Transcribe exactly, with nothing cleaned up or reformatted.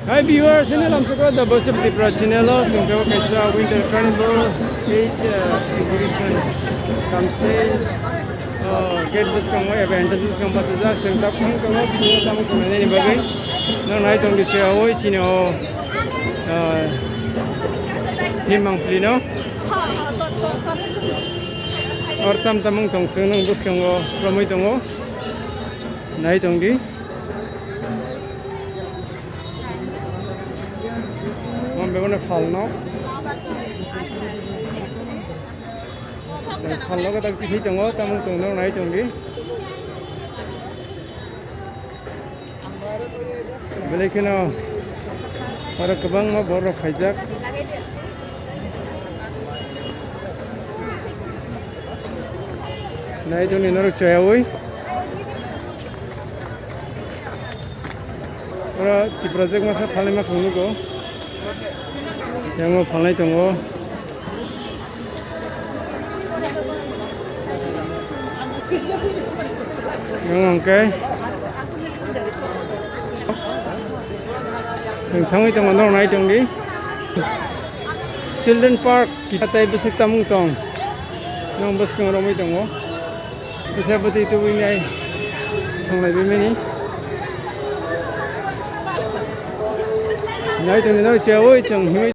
Hi viewers, ini lamsoko The Voice of Tripura channel o, sengkao kaisa winter carnival eight, uh, exhibition kamsel, uh, gate bwskango eba entrance bwskango bachajak, sengkao phang tongo, bisingo tamo khwnanani bagwi. Nang nai tongdi se awoi sini o, uh, himang plino. Or tam tamung tong sung nang bwskango romwi tongo. Nai tongdi. Mon bebone phalno. Phalno kata kisai tongo, tamung tongno nai tongdi. Belai kheno oro kwbangma borok phaijak. Nai tongni norok chayawi. Oro Tipra jek masa phalnai ma khwlwng nugo. Yango phalnai tongo. Yango hwnkhe. Chwng thangwi tongo, norok nai tongdi. Children Park. Kita tei bwswk tamung tong. Nang bwskang romwi tongo. Kisa bwtwi tubui nai. Thanglai bimani. Nai tongni nai chawi chwng himwi.